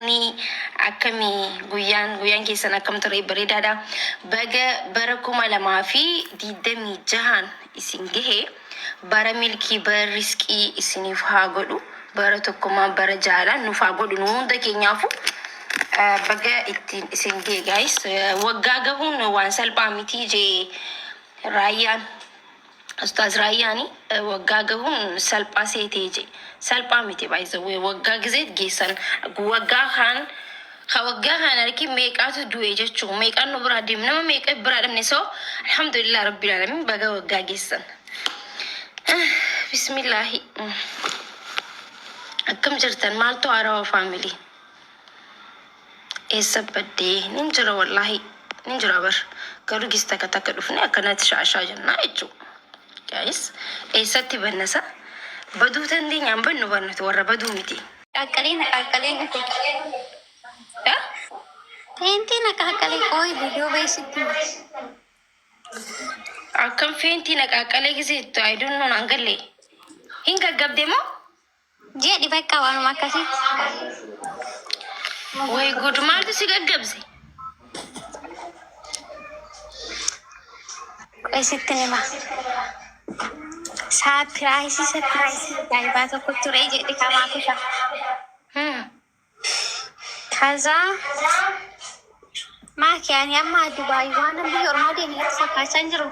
Ni akkami guyyaan guyyaan keessan akkam ture bareedaadha. Baga bara 2026n isin gahe bara milkii bara risqii isiniif haa godhu bara tokkummaa bara jaalaan nuuf haa godhu nu hunda keenyaafu baga ittiin isin gahe guys waggaa gahuun waan salphaa miti jee raayyaan Ustaaz Raayyaani waggaa gahuun salphaa seetee je. Salphaa miti by the way waggaa gizee geessan waggaa kaan ka waggaa kaan arki meeqaatu du'e jechuu meeqaan nu biraa deemu nama meeqa biraa dhabne so alhamdulillah rabbil alamin baga waggaa geessan. Bismillaahi. Akkam jirtan maaltu haarawa family? Eessa baddee nin jira wallaahi nin jira bar garuu gis takka takka dhufne akkanatti shaashaa jennaa jechuu guys eessatti bannasa baduu dandeenyaan bannu barnatu warra baduu miti. Qaqqalee na qaqqalee dhufe. Eh? Feentii na qaqqalee qooyi viidiyoo beeksitti. Akkam feentii na qaqqalee gisee I don't know naan galle. Hin gaggabde moo? Jedhi bakka waanuma akkasitti. Way gud maaltu si gaggabse? Qoy sitti nima. Saapiraayisii sapiraayisii ajaa'ibaa tokko ture jedhi kamaa kusha. Kazaa maaki ani amma Dubaay waan biyya ormaa deeme natti fakkaachaa hin jiru.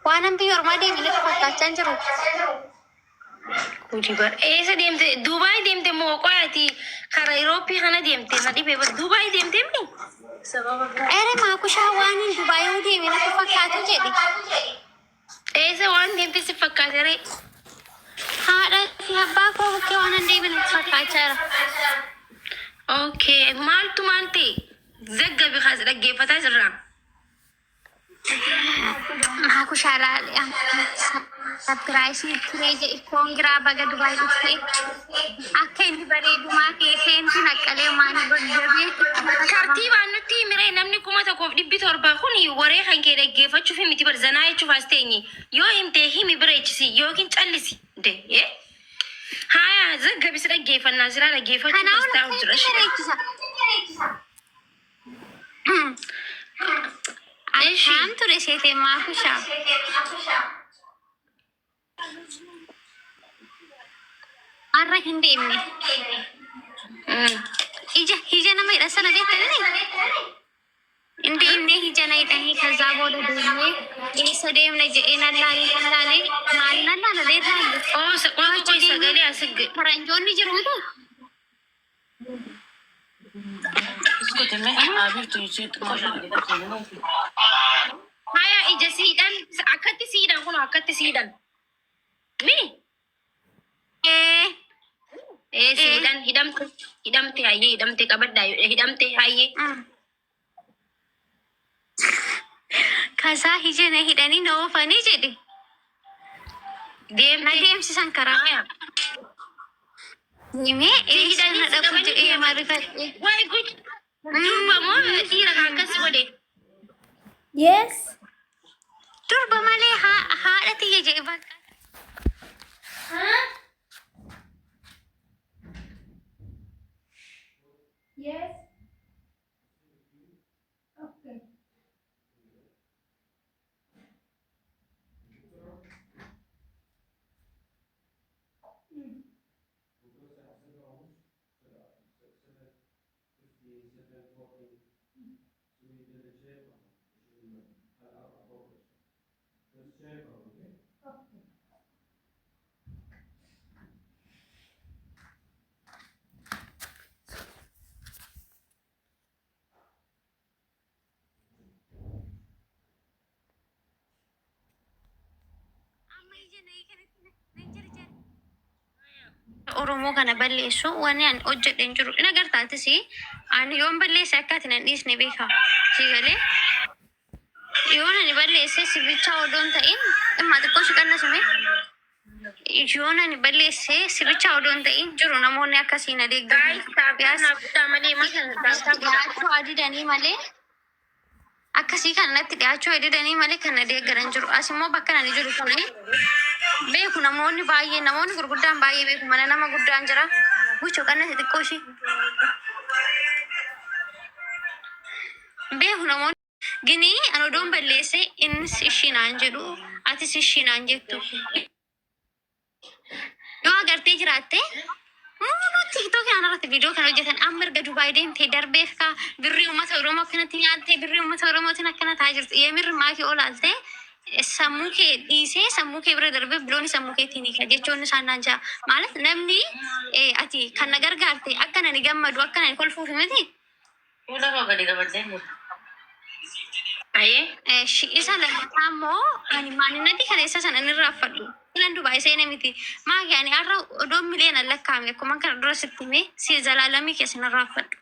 Waanan biyya ormaa deeme natti fakkaachaa hin jiru. Gudi bar eessa deemte? Duubaay deemte moo qoyaati karaa Irooppii kana deemte na dhibee bar Duubaay deemte mi? Ere maakushaa waanan Dubaayuu deeme natti fakkaatu jedhe. Eessa waan deemte si fakkaate ree? Haadha fi abbaa koo bukkee waanan deeme natti fakkaachaa jira. Okay, maaltu maal ta'e? Zaggabi kaas dhaggeeffataa jirra. Maakushaa laale sapiraayisii turee jedhe koongiraa baga Dubaay dhuftee akka inni bareedumaa kee seentu naqqalee maani gaggabee itti mata qaba. Tartiibaan nutti himiree namni 1700 kun waree kan kee dhaggeeffachuuf miti bar zanaa jechuuf as teenye yoo himte himi bireechisi yookiin callisi de haya zaggabisi dhaggeeffannaa silaa dhaggeeffachuuf Kanaa as ol taa'u akka jira. inni bareechisa. Eshi. Akkaan ture seetee maakushaa. Har'a hin deemne. Ija ija nama hidha sana beektanii? Hin deemne ija na hidhanii kazaa booda deemnee eessa deemna jedhee nan laalee nan laalee maal nan laala laalle. Oo, Yoo qoy achi deemne sagalee as faranjoonni jiru miti. Haya ija siidhan akkatti siidhan kun akkatti siidhan. Mi? Ee Ee ee. siidhan hidhamte hidhamte hayyee hidhamte qabadhaa hidhamte hayyee. Kasaa ija na hidhanii na oofanii jedhe. Na Deemte. deemsisan karaa. Haya. Deemee Si eessa hidhanii na si dhaqu qabanii jedhee deeman. marifadhe. Wayi gud durba moo dhiira kan akkas godhe? Yes. Durba malee haadha tiyya jedhe bakka. Yes. Okay. Amma ija na kanatti nan jarjare. Oromoo kana balleessu wanni ani hojjedhe hin jiru. In agartaatis ani yoon balleesse akka ati nan dhiisne beeka. Si galee yoon ani balleesse si bichaa odoo hin ta'in dhimma xiqqoo si qannasime. Yoon ani balleesse si bichaa odoo hin ta'in jiru namoonni akkasii na deeggaran. Guys, tap tap Yaas naa godhaa malee maal tap tap godhaa. dhiyaachuu adidanii malee akkasii kan natti dhiyaachuu adidanii malee kan na deeggaran jiru. As immoo bakka ani jiru kun beeku namoonni baay'een namoonni gurguddaan baay'ee beeku mana nama guddaan jira. Buchoo qannasi xiqqoo ishii. Beeku namoonni gini an odoon balleesse innis ishii naan jedhu atis ishii naan jettu. Yoo agartee jiraatte muuluu TikTok irratti viidiyoo kan hojjetan amma erga Dubaay deemtee darbeef kaa birrii uummata Oromoo akkanatti nyaattee birrii uummata Oromootiin akkana ta'aa jirtu. Yemirri maakii olaaltee sammuu kee dhiisee sammuu kee bira darbee bilooni sammuu keetiin hiika jechoonni isaan naan ja'a. Maaliif namni ati kan na gargaarte akka nani gammadu akka nani kolfuuf miti. Fuula koo gadi qabadhee jira. Ayee. Eshi isa lammataa immoo ani maaninnatii kana isa sana inni raffadhu. Filan Dubaay seene miti. Maaki ani har'a odoo miliyoona lakkaa'ame akkuma kana dura sitti hime si zalaalamii keessa nan raffadhu.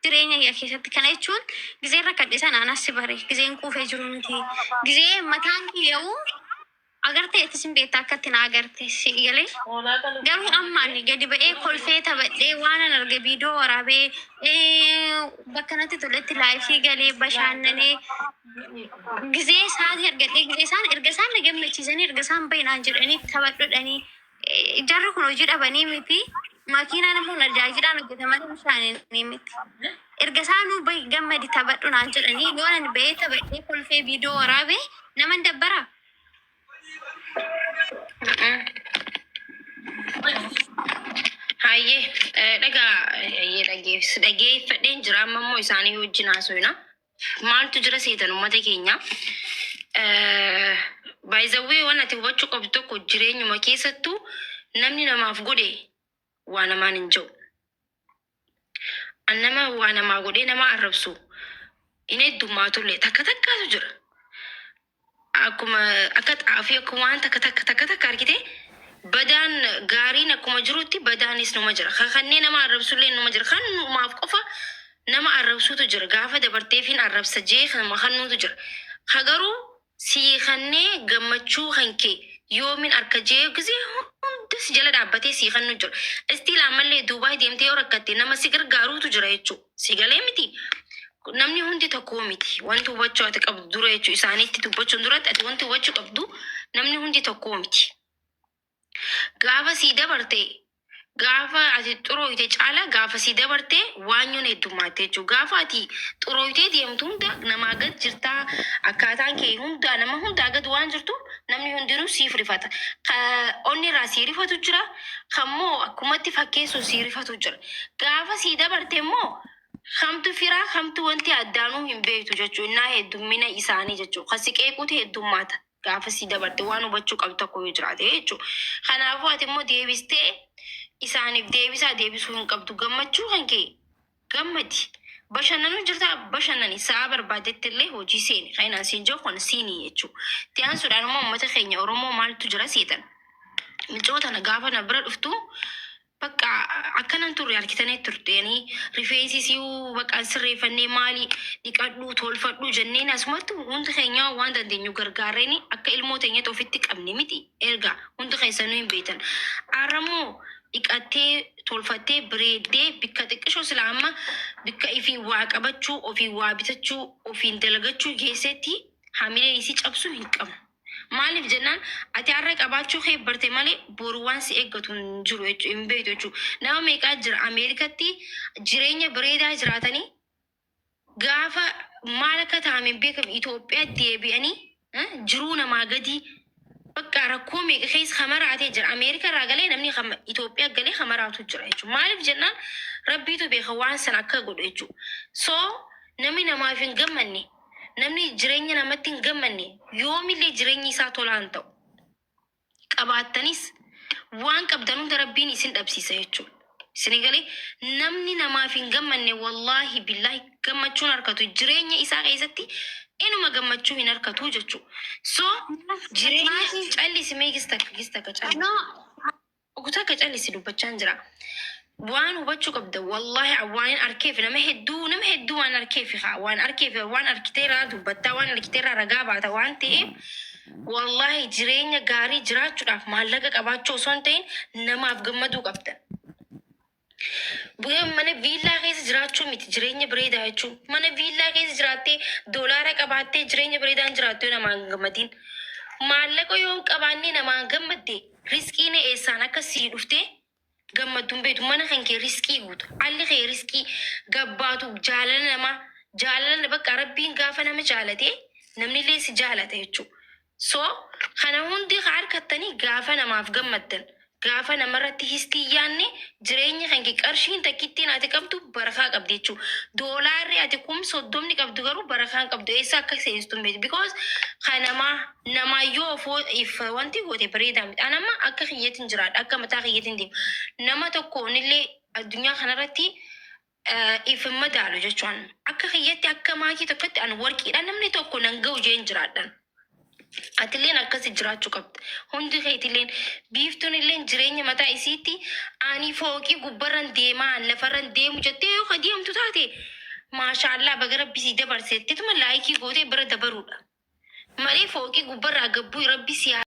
Jireenya kee keessatti kana jechuun gizeen rakkadhe sana anas si bare gizeen quufee jiru miti. Gizee mataan kiyya'uu agartee itti sin beektaa akka itti na agarte si galee. Hoolaa qalu. Garuu amma ani gadi ba'ee kolfee taphadhee waan an arge viidiyoo waraabee bakka natti toletti live galee bashannanee gizee isaatii argadhee gizee isaan erga isaan na gammachiisanii erga isaan bahinaan jedhanii taphadhodhanii jarri kun hojii dhabanii miti makiinaan immoo najaajiidhaan hojjetamanii bishaanii miti. Erga isaanuu bahi gammadi taphadhu naan jedhanii yoo ani ba'ee taphadhee kolfee viidiyoo waraabee naman dabbara. Hayyee dhagaa hayyee dhageess dhageeffadheen jira amma immoo isaanii wajjin haasofna. Maaltu jira seetan uummata keenya? Baay'izawwee waan ati hubachuu qabdu tokko jireenyuma keessattuu namni namaaf godhe waa namaan hin jiru. An nama waa namaa godhee nama arrabsu hin heddummaatullee takka takkaatu jira. Akkuma akka xaafii akkuma waan takka takka takka takka argite badaan gaariin akkuma jirutti badaanis numa jira. Kan kanneen nama arrabsullee numa jira. Kan numaaf qofa nama arrabsuutu jira. Gaafa dabarteefiin arrabsa jee kanuma kannuutu jira. Ka garuu sii kannee gammachuu kan kee yoomin harka jee gisee hunda si jala dhaabbatee sii kannu jira. Istiil ammallee Duubaay deemtee yoo rakkatte nama si gargaaruutu jira jechuudha. Si galee miti. Namni hundi tokko miti. Wanti hubachuu ati qabdu dura jechuudha. Isaaniitti dubbachuun duratti ati wanti hubachuu qabdu namni hundi tokko miti. Gaafa sii dabarte gaafa ati xurooyte caala gaafa sii dabarte waanyoon heddummaate jechuudha. Gaafa ati xurooytee deemtu hunda namaa gad jirtaa akkaataan kee hundaa nama hundaa gad waan jirtu namni hundinuu siif rifata. Onni irraa sii rifatu jira kammoo akkumatti fakkeessu sii rifatu jira. Gaafa sii dabarte immoo kamtu firaa kamtu wanti addaanuu hin beektu jechuudha. Innaa heddummina isaanii jechuudha. Kasi qeequutu heddummaata. Gaafa sii dabarte waan hubachuu qabdu tokko yoo jiraate jechuudha. Kanaafuu ati immoo deebistee isaaniif deebisaa deebisuu hin qabdu. Gammachuu kan kee gammadi. Bashannanuu jirtaa bashannani sa'a barbaadetti illee hojii seeni. Kan inaan siin jiru kun siinii jechuudha. Itti aansuudhaan immoo uummata keenya Oromoo maaltu jira seetan. Micoo tana gaafa na bira dhuftu bakka akkanan turre harkitanii turteeni rifeensi si'uu bakka sirreeffannee maali dhiqadhu tolfadhu jenneen asumatti hundi keenya waan dandeenyu gargaarreeni akka ilmoo teenyatti ofitti qabne miti erga hundi keessanuu hin beektan. Har'ammoo dhiqattee tolfattee bareeddee bikka xiqqishoo sila amma bikka ifii waa qabachuu ofii waa bitachuu ofiin dalagachuu keessatti hamilee isii cabsuu hin qabnu. Maaliif jennaan ati har'a qabaachuu kee barte malee boru waan si eeggatu hin jiru jechuudha hin beektu jechuudha. Nama meeqaa jira Ameerikatti jireenya bareedaa jiraatanii gaafa maal akka ta'ame hin beekamu Itoophiyaa deebi'anii jiruu namaa gadi bakka rakkoo meeqa keessa hamaraatee jira. Ameerika irraa galee namni Itoophiyaa galee hamaraatu jira jechuudha. Maaliif jennaan rabbiitu beeka waan sana akka godhu jechuudha. So namni namaaf hin gammanne namni jireenya namatti hin gammanne yoomillee jireenyi isaa tolaan ta'u. Qabaattanis waan qabdan hunda rabbiin isin dhabsiisa jechuudha. Isin galee namni namaaf hin gammanne wallaahi billaahi gammachuun harkatu jireenya isaa keessatti inuma gammachuu hin harkatu jechuudha. So jireenya callisi mee gis takka callisi. No, Takka callisi dubbachaa jira. Waan hubachuu qabda wallaahi waan arkeef nama hedduu waan arkeef haa waan arkeef waan arkiteerraa dubbattaa waan arkiteerraa ragaa baata waan ta'eef wallaahi jireenya gaarii jiraachuudhaaf maallaqa qabaachuu osoo hin ta'in namaaf gammaduu qabda. Bu'ee mana viillaa keessa jiraachuu miti jireenya bareedaa jechuun mana viillaa keessa jiraattee doolaara qabaattee jireenya bareedaan jiraattu yoo namaan hin gammadin maallaqa yoo hin qabaanne namaan gammadde riskiin eessaan akka sii dhuftee Gammaddu hin beektu. Mana kan kee riskii guutu. Alli kee riskii gabbaatu jaalala namaa jaalala bakka Rabbiin gaafa nama jaalate namnillee si jaalata jechuudha. So kana hundi ka harkattanii gaafa namaaf gammaddan, gaafa namarratti histii yaanne, jireenya kan kee qarshiin takkittiin ati qabdu barakaa qabdi jechuudha. Doolaarri ati 30,000 qabdu garuu barakaa hin qabdu, eessa akka seensitu hin beektu. Because kan namaa namaa yoo ofoo if wanti goote bareedaa miti. Ani amma akka kiyyatiin jiraadha, akka mataa kiyyatiin deema. Nama tokkoon illee addunyaa kanarratti if hin madaalu jechuun akka kiyyatti, akka maakii tokkotti ani warqiidha, namni tokko nan ga'u jeen jiraadhan. Atilleen akkasi jiraachuu qabda. Hundi keetilleen, Biiftuun illeen jireenya mataa isiitti ani fooqii gubbarran deemaa lafarran deemu jettee yoo ka deemtu taate, maashaallaa, baga Rabbi sii dabarseettetuma like gootee bira dabaruudha. Malee fooqii gubbarraa gabbuu Rabbi si haa